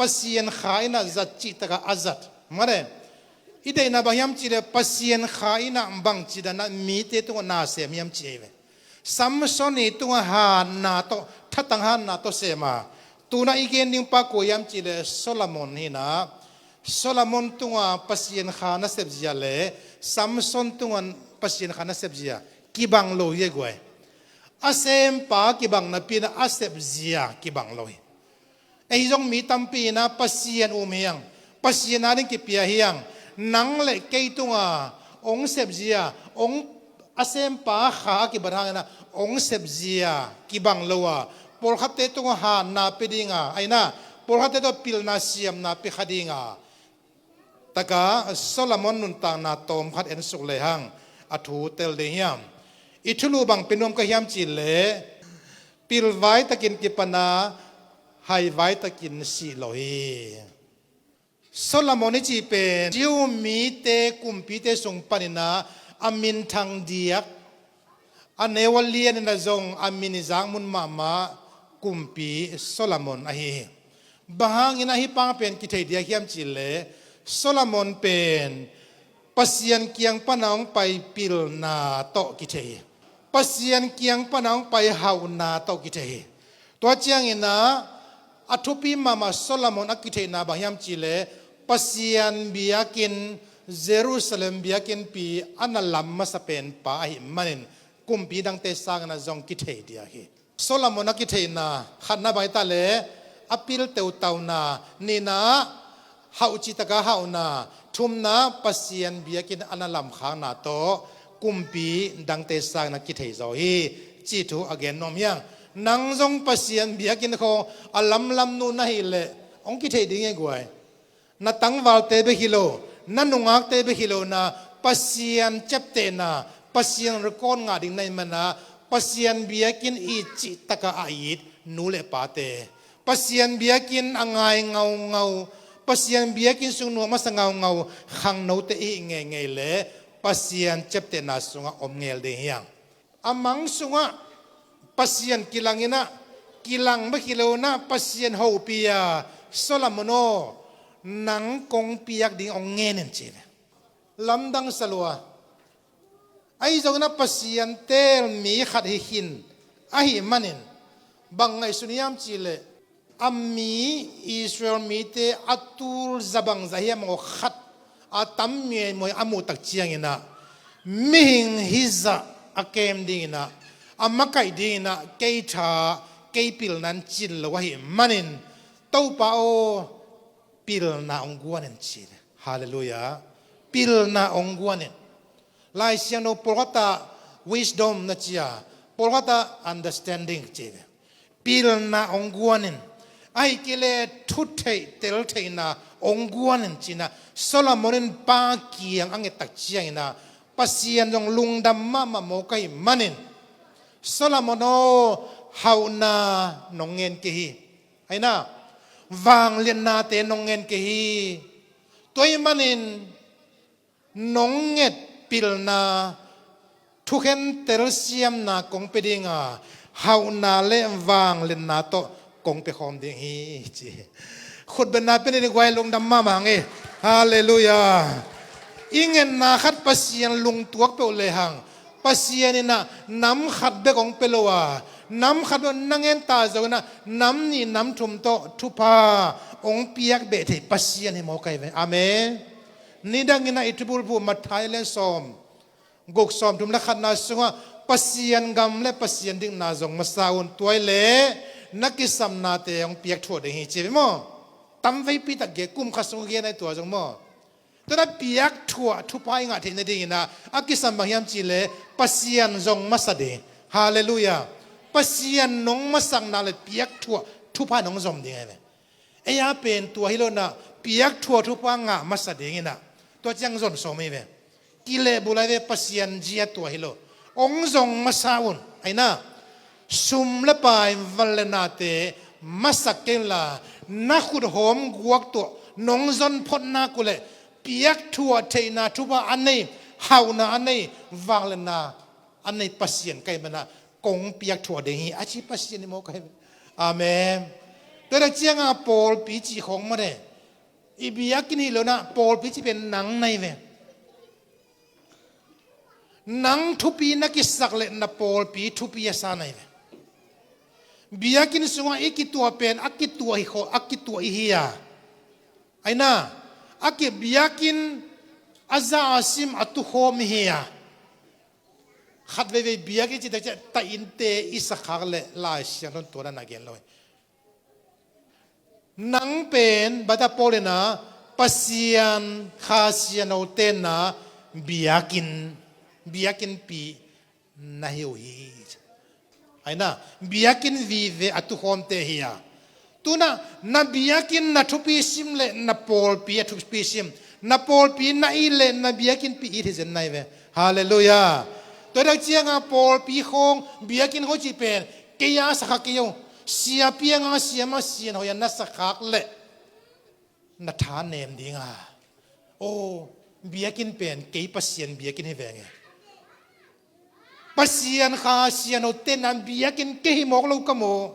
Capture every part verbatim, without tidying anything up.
Pasian Kha in ah zat cih takah a zat. Mate, i deihna bang hiam cihleh Pasian Kha in ah bangci dan ah mite tungah na sem hiam ci ei ve. Samson i tungah hatna tawh, thatang hatna tawh sem a, tu-in ah i gen ding pa kua hiam cihleh Solomon hi-in ah, Solomon tungah Pasian Kha nasep zia le Samson tungah Pasian Kha nasep zia kibang lo hi ei guai. A sempa kibang napi-in ah a sep zia kibang lo hi. Ei zong mi tampi in ah Pasian um hi hang, Pasian ading kipia hi hang, nang le kei tungah hong sep zia, hong, a sempa Kha a kibat hangin ah hong sep zia kibang lo a, pawlkhatte tungah hatna pia ding a, ahi-in ah pawlkhatte tungah pilna siamna pia kha ding a, taka Solomon nuntakna tawmkhat ensuk lehang a thu tel ding hiam? I thulu bang pia nuam ka hiam cihleh, pilvai takin kipan a, haivai takin sih lo hi. Solomon i cih pen Jew mite kumpite sung panin ah a minthang diak, a neu a lian in ah zong a min i zak mun mahmah kumpi Solomon ahi hi. Bang hangin ah hih pa pen kithei diak hiam cihleh, Solomon pen Pasian kiang pan a hong pai pilna tawh kithei hi. Pasian kiang pan a hong pai hauhna tawh kithei hi. Tua ciangin ah a thupi mahmah Solomon a kitheihna bang hiam cihleh, Pasian biakinn, Jerusalem biakinnpi a na lam masa pen pa ahih manin kumpi dangte sangin ah zong kithei diak hi. Solomon a kitheihna khatna bang hi ta leh, a pil teutauna, nihna hauh cih taka hauhna, thumna Pasian biakinn a na lamkhakna tawh kumpi dangte sangin ah kithei zaw hi, cih thu a gen nuam hi hang. Nang zong Pasian biakinn khawng a lamlam nu na hih leh hong kithei ding hi ei guai. Na tangvalte bek hi lo, na nungakte bek hi lo-in ah Pasian ciaptehna, Pasian rikawt ngah ding na hih manin ah Pasian biakinn it cih takah a it nu le pate, Pasian biakinn a ngai ngaungau, Pasian biakinn sung nuam masa ngaungau khangnote i hih ngeingei leh Pasian ciaptehna sungah om ngel ding hi hang. A mang sungah Pasian kilang in ah, kilang bek hi lo-in ah Pasian hopih a, Solomon aw, nang kong piak ding hong ngen in ci hi. Lamdang sa lua. Ahi zongin ah Pasian teel mi khat hi khin ahih manin bang ngaihsun hiam cihleh, a mi, Israel mite a tul za bangzah hiam aw khat a tam muaimuai a muh tak ciangin ah, mihing hizah a kem dingin ah, a makaih dingin ah kei tha, kei pilna in cin lo ahih manin, Topa aw, pilna hong guan in ci hi. Halleluiah. Pilna hong guan in. Lai Siangtho pawlkhatah wisdom na ci a, pawlkhatah understanding ci hi. Pilna hong guan in, ahih kei leh thutheih teltheihna hong guan in ci-in ah Solomon in pa kiang a nget tak ciangin ah Pasian zong lungdam mahmah mawk ahih manin, Solomon aw, hauhna nong ngen kei hi. Ahi-in ah vangliatnate nong ngen kei hi. Tua ahih manin nong nget pilna, thukhen telsiamna kong pia ding a, hauhna le vangliatna tawh kong pia khawm ding hi ci hi. Khutbetna pia ni, guai, lungdam mahmah hang ei. Halleluiah. I ngetna khat Pasian lungtuak peuh lehang, Pasian in ah nam khat bek hong pia lo a, nam khat bek na ngen ta zongin ah nam nih nam thum tawh thupha hong piak beh thei Pasian hi mawk ahi ve. Amen. Nidangin ah i thubulphuh Matthai le sawm guk, sawmthum le khatna sungah Pasian gam le Pasian dikna zong masa un, tua hi leh na kisamnate hong piak thuah ding hi ci hi maw? Tamveipi tak gen, kum khat sung gen ahi tua zong maw? Tua na piak thuah thupha i ngah theih nadingin ah a kisam bang hiam cihleh Pasian zong masa ding. Halleluiah. Pasian nong masakna le piak thuah thupha nong zom ding ahi ve. Ei a pen tua hi lo-in ah piak thuah thupha ngah masa dingin ah tua ciang zon sawm hi ve. Kilehbulh ahi ve, Pasian zia tua hi lo. Hong zong masa un, ahi-in ah sum le pai, van le nate masak kei inla, na khut hawm guak tuah nong zon phot nak uh leh piak thuah theihna thupha a nei, hauhna a nei, vangliatna a nei Pasian ka hih manin ah kong piak thuah ding hi a ci Pasian hi mawk ahi ve. Amen. Tua tak cianga pawlpi cih khawng mah de. I biakinn hi lo na pawlpi cih pen nang na hi ve. Nang thupi na kisak le na pawlpi thupi a sa na hi ve. Biakinn sungah i kituah pen a kituah hi khaw, a kituah i hi a. Aina, a ki biakinn a za a sim a tukhawm i hi a. Khat veivei biakinn cih tak ciah ta innte i sakhak le Lai Siangtho tua dan a gen lo hi. Nang pen bata Paul ina Pasian Kha Siangtho tenna biakinn, biakinnpi na hi uh hi. Aina, biakinn vive a tukhawmte hi a. Tuna, na biakinn na thupi sim le na pawlpi a thupi sim. Na pawlpi na it le na biakinnpi it hi zen na hi ve. Halleluiah. Tua tak cianga pawlpi khawng, biakinn khawng cih pen, kei a sakhak kei uh. Sia pianga siama sian hoia na sakhak le na tha nem dinga. Aw, biakinn pen kei Pasian biakinn hi venge. Pasian Kha Siangtho tenna biakinn kei hi mawk lo ka maw.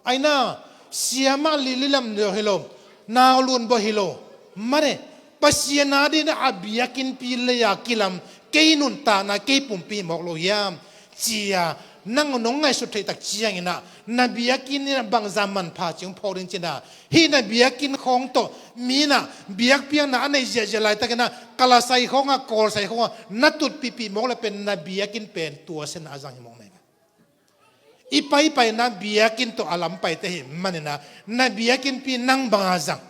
Aina, siama lili lam deuh hi lo, nau lun bawh hi lo. Mane, Pasian a dina a biakinnpi leia kilam, kei nuntakna kei pumpi hi mawk lo hiam? Cia, nang nong ngaihsut theih tak cianginah, na biakinn inah bangza manpha cing phawk ding cinah, hih na biakinn khawng tawh, mi inah biakpiakna a neih ziahziah laitakinah, kalasai khawnga, kawlsai khawnga, na tutpihpih mawk le pen na biakinn pen tua sena a zang hi mawk nei. I paipaina biakinn tawh a lam paite hi maninah, na biakinnpi nang banga zang.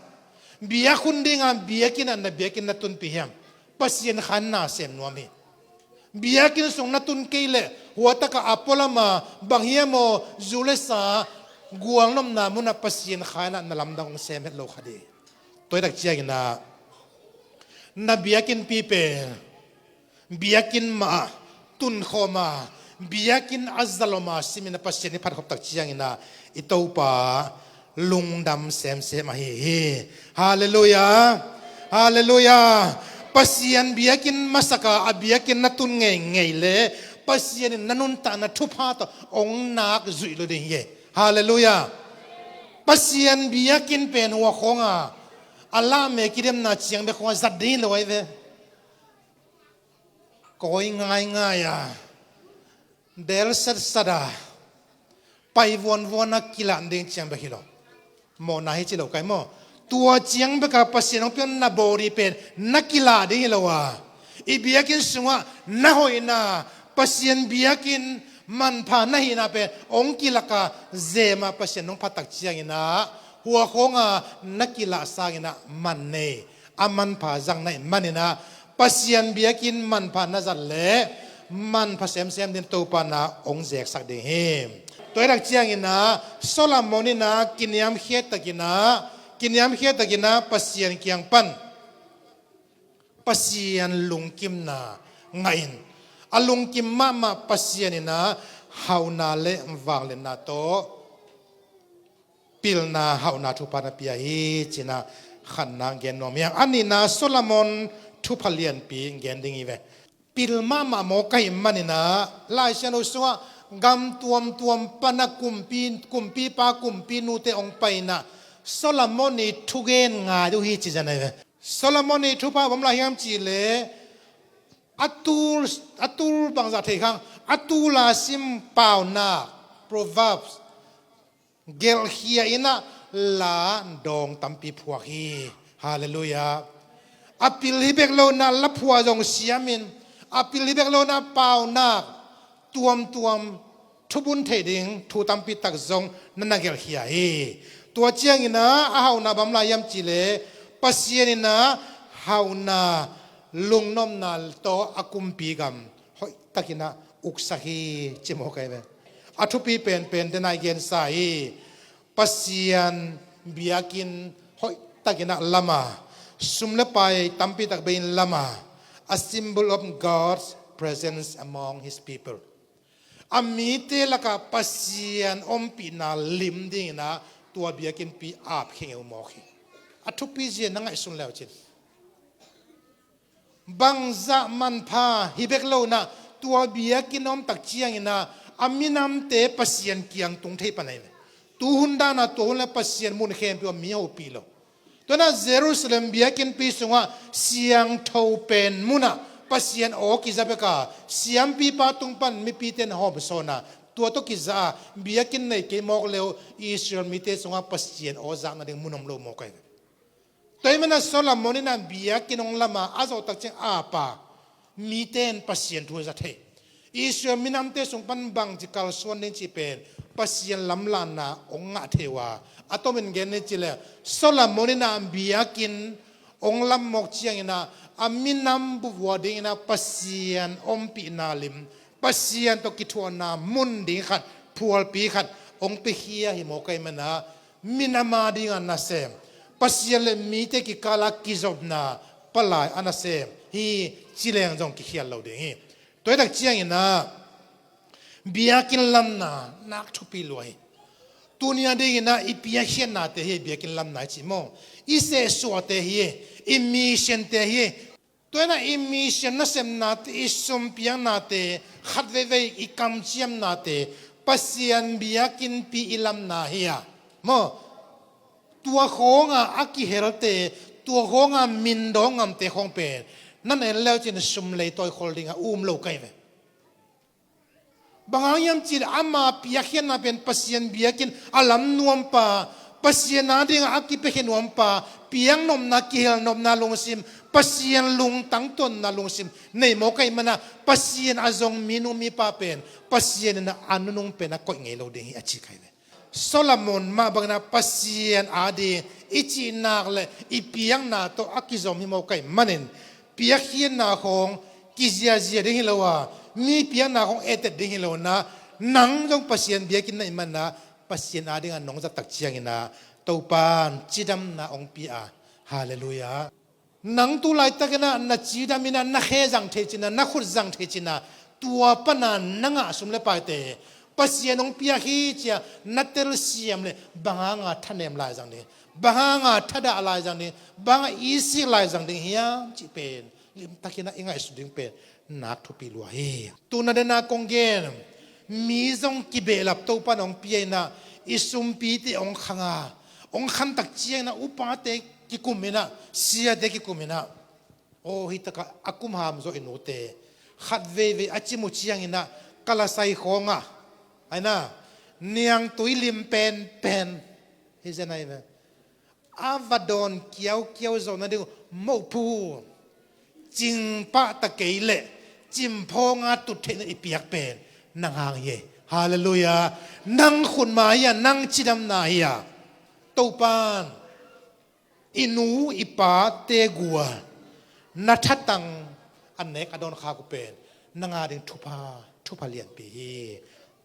Biak hun dinga biakinnah na biakinn na tunpih hiam? Pasian khan na sem nuam hi. Biakinn sung na tun kei leh, huataka a pualama, bang hiam aw, zu le sa, gualnopna munah Pasian kha inah na lamdang hong sem het lo kha ding. Tua hi tak cianginah, na biakinnpi pen, biakinn mah, tunkhawma, biakinn a zaloma, simin a Pasian i phatkhop tak cianginah, i Topa, lungdam semsem ahi hi. Halleluiah. Halleluiah. Pasian biakinn masaka a biakinn na tun ngeingei le Pasian in na nuntakna thupha tawh hong nak zuih lo ding hi. Halleluiah. Pasian biakinn pen hua khawnga a lahme kidemna ciang bek khawnga zat ding hi lo ahi ve. Kawi ngaingai a del satsat a, pai vuanvuan a kilah ding ciang bek hi lo. Mawhna hi ci lo kai maw? Tua ciang beka Pasian hong piak na body pen na kilah ding hi lo a, i biakinn sungah na hoihna, Pasian biakinn manpha na hihna pen hong kilaka zema Pasian hong phatak cianginah, hua khawnga na kilah sanginah man nei. A manpha zang na hih maninah, Pasian biakinn manpha na zat le manpha semsem din Topa na hong zeksak ding hi. Tua hi tak cianginah, Solomon inah kiniamkhiat takinah, kiniamkhiat takinah Pasian kiang pan Pasian lungkimna ngahin, a lungkim mahmah Pasian inah hauhna le vangliatna tawh pilna hauhna thupha na pia hi cinah khatna gen nuam hi. A nihna Solomon thupha lianpi gen ding hi ve. Pil mahmah maw ka hih maninah Lai Siangtho sungah gam tuamtuam pana kumpi, kumpipa kumpinute hong painah Solomon i thugen ngai uh hi ci zan ahi ve. Solomon i thupha bawm lai hiam cihleh a tul, a tul bangzah thei khang, a tula sim paunak, Proverbs, gelhkhia inah la dawng tampi phuak hi. Halleluiah. A pil hi bek lo inah la phuah zong siamin, a pil hi bek lo inah paunak tuamtuam thubun theih ding thu tampi tak zong na na gelhkhia hi. Tua cianginah a hauhna bawm lai hiam cihleh Pasian inah hauhna lungnopna tawh a kumpi gam hoihtakinah uksak hi ci mawk ahi ve. A thupi penpen denai gensa hi. Pasian biakinn hoihtakinah lama, sum le pai tampi tak bei-in lama, a symbol of God's presence among his people. A mite lakah Pasian ompihna lim dinginah tua biakinnpi ap khengeu mawk hi. A thupi zia na ngaihsun leucin. Bangzah manpha hi bek lo inah tua biakinn a om tak cianginah a minamte Pasian kiang tung thei pan ahi ve. Tu hun dana tua hun le Pasian mun khempeuh ah mi a hopih lo. Tua inah Jerusalem biakinnpi sungah siangtho pen munah Pasian aw kiza bek a, siampipa tung pan mipite in hawmsawn a, tua tawh kiza a, biakinn nei kei mawk le uh Israel mite sungah Pasian aw zak nading mun om lo mawk ahi ve. Tua ahih manin ah Solomon in ah biakinn hong lam a, a zawh tak ciang a pa, mite in Pasian thu za thei. Israel minamte sung pan bangci kalsuan ding cih pen Pasian lamlahna hong ngah thei uh a, a tomin gen ni cih leh Solomon in ah biakinn hong lam mawk ciangin ah a minam bup uh a dingin ah Pasian ompihna lim, Pasian tawh kithuahna mun ding khat, phualpi khat hong piakhia hi mawk ahih manin ah minam a dingin ah nasem, Pasian le mite kikal a kizopna palai a nasem hi ci leng zong kikhial lo ding hi. Tua hi tak ciangin ah biakinn lamna nak thupi lua hi. Tuni a dingin ah i piakkhiatnate hi, biakinn lamna i cih maw, i sehsuahte hi, i missionte hi. Tua inah i mission nasemnate, i sumpiaknate, khatveivei i kamciamnate Pasian biakinnpi i lamna hi a, maw, tua khawnga a kihelte, tua khawnga mindawng ngamte khawng pen na en leucin sum lei tawikhol dingah um lo ka hi ve. Bang hang hiam cih leh ama piakkhiatna pen Pasian biakinn a lam nuampa, Pasian a dingah a kipiakhia nuampa, piaknopna, kihelnopna lungsim, Pasian lungtang tonna lungsim nei mawk ahih manin ah Pasian a zong minu mipa pen Pasian in ah a nunung pen a koih ngei lo ding hi a ci ka hi ve. Solomon mah bangin ah Pasian a ding i cih nak le i piakna tawh a kizom hi mawk ahih manin piakkhiatna khawng kiziazia ding hi lo a, mi piakna khawng etet ding hi lo inah, nang zong Pasian biakinn na hih manin ah Pasian a dingah nong zat tak ciangin ah Topa'n cidamna hong pia a. Halleluiah. Nang tu laitakin ah na cidam in ah na khe zang thei cin ah, na khut zang thei cin ah, tua pana na ngah sum le paite Pasian hong piak hi ci-a na telsiam leh bang hanga thanem lai zang ding, bang hanga thadah lai zang ding, bang hanga isik lai zang ding hiam cih pen limtakin ah i ngaihsut ding pen nak thupi lua hi. Tuna dena kong gen, mi zong kibehlap Topa'n hong pia inah, i sumpite hong khang a, hong khan tak ciangin ah upate kikum inah, siate kikum inah, aw, hi takah a kum hamzaw i nute khatveivei a cim uh ciangin ah kalasai khawngah, aina, niangtui lim penpen hi zen ahi ve. A va dawn kiaukiau zawh nading uh mohphu cingpah ta kei leh cimphawnga tut theihna i piak pen nang hang hi. Halleluiah. Nang khut mah hi a, nang cidamna hi a, Topa'n i nu i pate gua na thatang a nek a dawn khak uh pen nang a ding thupha, thupha lianpi hi.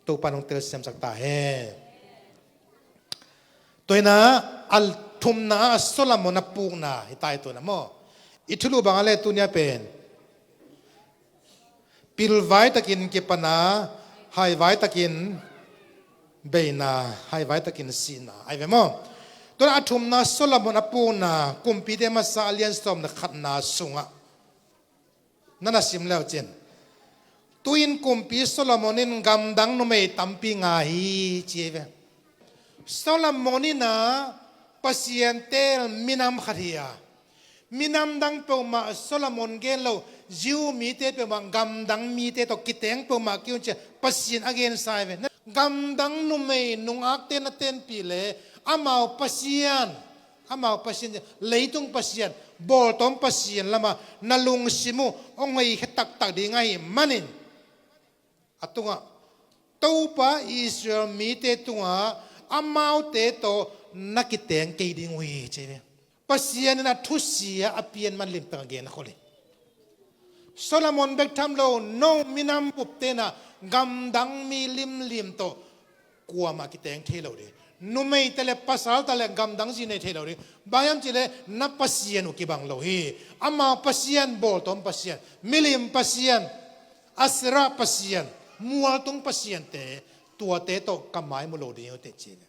Topa'n hong telsiamsak ta hen. Tua hi inah a thumna ah Solomon a pukna hi ta hi tuna maw. I thulu bangah le tuni-a pen pilvai takin kipana, haivai takin beina, haivai takin sihna ahi ve maw. Tua inah a thumna Solomon a pukna Kumpite Masa a lian sawm le khatna sungah na na sim leucin, tu-in Kumpi Solomon in gamdang numei tampi nga hi ci hi ve. Solomon in ah Pasian teel minam khat hi a, minam dang peuhmah Solomon gen lo, Jew mite peuhmah, gamdang mite tawh kiteng peuhmah kei un ci-a Pasian a gensa hi ve. Gamdang numei nungakte na tenpih leh amau Pasian, amau Pasian, leitung Pasian, bawltawm Pasian lamah na lungsim uh hong hoihkhia taktak ding ahih manin, a tungah Topa Israel mite tungah amaute tawh na kiteng kei ding uh hi ci hi ve. Pasian in a thusia a pian man limtak a gen a khol hi. Solomon bek tham lo, no minam bupte in ah gamdang mi limlim tawh kuamah kiteng thei lo ding. Numeite le pasalte le gamdang zi nei thei lo ding. Bang hiam cih leh na Pasian uh kibang lo hi. Amau Pasian, bawltawm Pasian, milim Pasian, Asera Pasian, mualtung pasiante, tuate tawh ka mai mu lo ding hi uh teh ci hi.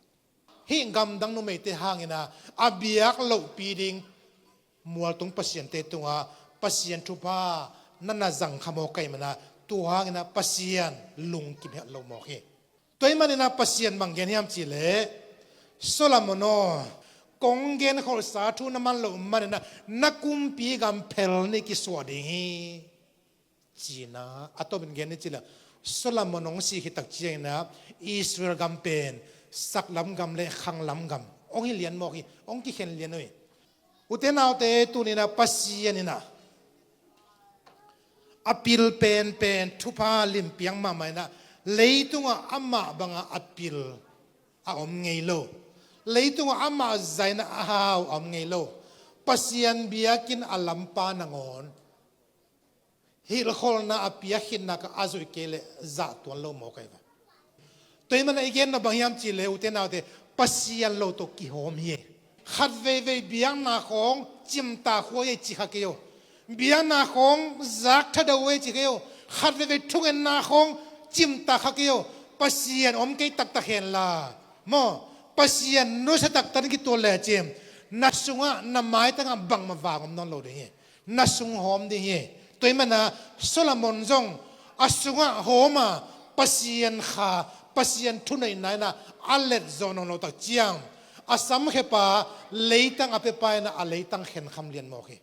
Hih gamdang numeite hangin ah a biak lohpi ding mualtung pasiante tungah Pasian thupha na na zang kha mawk ahih manin ah, tua hangin ah Pasian lungkim het lo mawk hi. Tua ahih manin ah Pasian bang gen hiam cih leh, Solomon aw, kong genkholhsa thu na man loh manin ah na kumpi gam phel nih kisuah ding hi, ci-in ah a tomin gen ni ci leh, Solomon hong sih khit tak ciangin ah Israel gam pen saklam gam le khanglam gam hong hi lian mawk hi, hong kikhen lian uh hi. Ute naute, tuni-in ah Pasian in ah a pil penpen thupha limpiang mahmah in ah, leitungah amah bangah a pil a om ngei lo, leitungah amah zah in ah a hau a om ngei lo. Pasian biakinn a lampa nangawn hilhkholhna a pia khitna ka a zuih kei leh zah tuan lo mawk ahi ve. Tua ahih manin ah i genna bang hiam cih leh, ute naute, Pasian lo tawh kihawm hi. Khat veivei biakna khawng cimtak huai ei ci kha kei o. Biakna khawng zak thado huai ei ci kei o. Khat veivei thungetna khawng cimtak kha kei o. Pasian om kei taktak hen la, maw, Pasian nusia taktak in kituat lecin, na sungah, na maitangah bangmah vang om nawn lo ding hi. Na sung hawm ding hi. Tua ahih manin ah Solomon zong a sungah hawm a, Pasian kha, Pasian thuneihna in ah a let zawh nawn lo tak ciang, a samkhepa, leitang a piapa in ah a leitang khenkham lian mawk hi.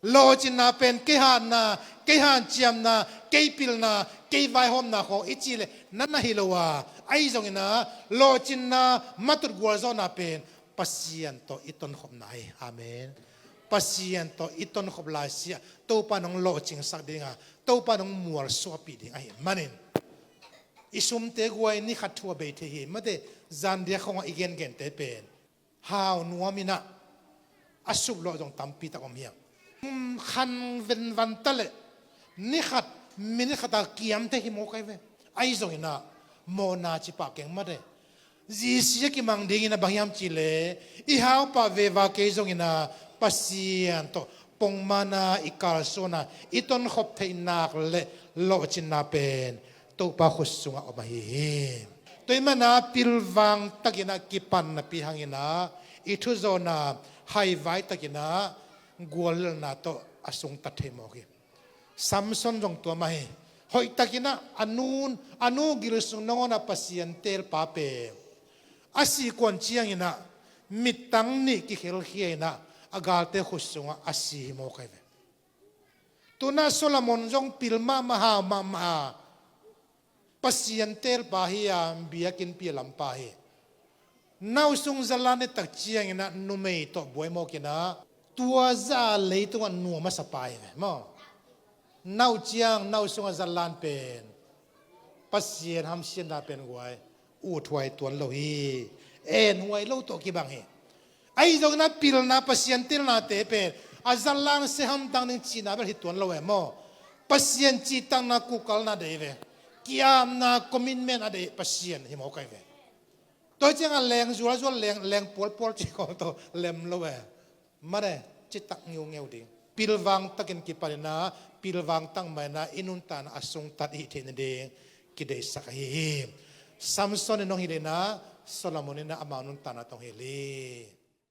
Lawhcinna pen kei hatna, kei hanciamna, kei pilna, kei vaihawmna khawng i cih leh na na hi lo a, ahi zongin ah lawhcinna, matut gualzawhna pen Pasian tawh i tonkhopna hi. Amen. Pasian tawh i tonkhop laisiah Topa in hong lawhcingsak ding a, Topa in hong mualsuahpih ding ahih manin, i sumte guai ni khat thu a bei thei hi. Mate, zan diak khawngah i gengente pen hau nuam in ah a suplawh zong tampi tak om hi hang. Khan venvan ta leh ni khat, minit khat a kiam thei hi mawk ahi ve. Ahi zongin ah mawhna cih pah keng, mate. Zisia kimang dingin ah bang hiam cih leh, i hau pah veva kei zongin ah Pasian tawh pongman a i kalsuan a, i tonkhop theih nak leh lawhcinna pen Topa khut sungah om ahi hi. Tua ahih manin ah pilvang takin ah kipan napi hangin ah i thuzawhna haivai takin ah guallelhna tawh a sungtat thei mawk hi. Samson zong tua mah hi. Hoihtakin ah a nu, a nu gil sung nangawn ah Pasian teelpa pen a sih kuan ciangin ah mittang nih kikhelkhia in ah a galte khut sungah a si hi mawk ahi ve. Tu-in ah Solomon zong pil mahmah, hau mahmah a, Pasian teelpa hi a, biakinnpi a lampa hi. Nau sung zallan tak ciangin ah numei tawh buai mawk in ah, tua zah a leitungah nuam a sapa hi ve maw. Nau ciang, nau sungah zallan pen Pasian hamsiatna pen guai, uthuai tuan lo hi. Enhuai lo tawh kibang hi. Ahi zongin ah pilna, Pasian teelnate pen a zallan se hamtang ding cihna bel hi tuan lo e maw. Pasian cihtakna kukalna deih ve. Ki-apna, commitment a deih Pasian hi mawk ahi ve. Tua ciangah leng zualzual, leng, leng pualpual cih khawng tawh lem lo e. Mate, citak ngeungeu ding. Pilvang takin kipan in ah, pilvang tak mah in ah i nuntakna a sungtat i hih theih nading kideihsak ahi hi. Samson in hong hilh in ah, Solomon in ah amau nuntakna tawh hong hilh hi.